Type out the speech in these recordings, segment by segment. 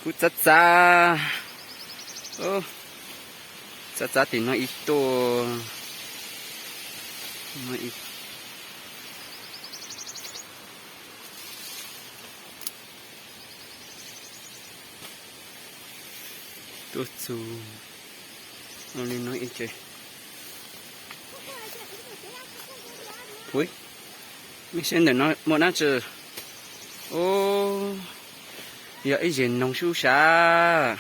Kuj txav txav, txav txav tim no ib tuj, tuaj txug li no ib tse. Ui, mej saib ntawm no muaj dab tsi? Ub, yog ib zes noog sub sab.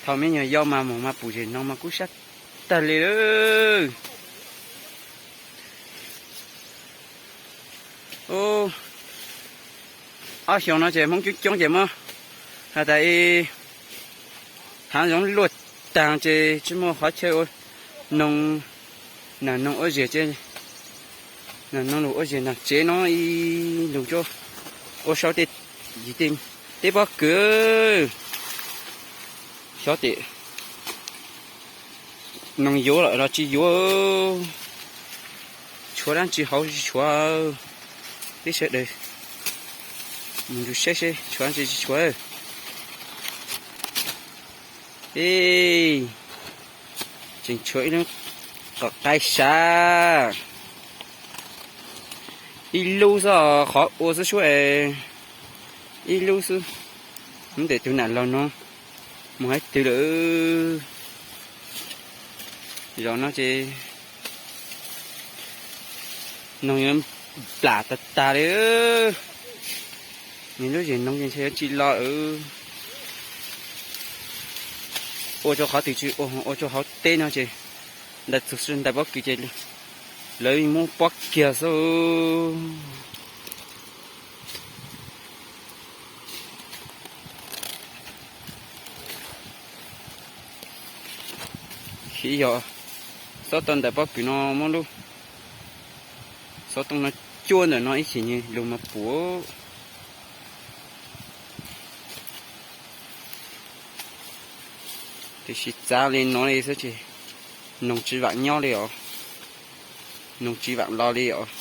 Thaum mej nyuam yaus mas mus mas pum zes noog mas kub sab tag li lawm. Ub, ob xyoos no ces Hmoob coob coob ces muab has tas ib hav zoov luaj taag ces tsi muaj qhov chaw ua noog, nam noog ua zes ces nam noog lug ua zes nram tsev no ib lug ua saub tej, teb pob kws. Xyov tes noog yuav los tsi yuav, tshuav dlaab tsi hauv tsi tshuav. Peb sawv daws mus nrug saib seb tshuav dlaab tsi tsi tshuav. Ej, tseem tshuav ib lub qom qaib sab, ib lub xwb, qhov ua xwb suab, ib lub xwb. Ub, tes tug nam laug no mus hab twg lawm? Zaum no ces noog yuav nplam tag tag li. Nwg lub zes noog ces ntshe yuav tsi los. Ua rua qhov twg tsi ua, ua rua hauv teb no ces ntais txug ntais pob kws ces lawv muab pob kiag xwb. Ib yog xob tau ntais pob kws no muab lub xov tooj no cuab ntawm no ib chim nwg lug mas pum. Tiam sis txav li no li xwb ces noog tsi vaam nyob li os, noog tsi vaam los li os.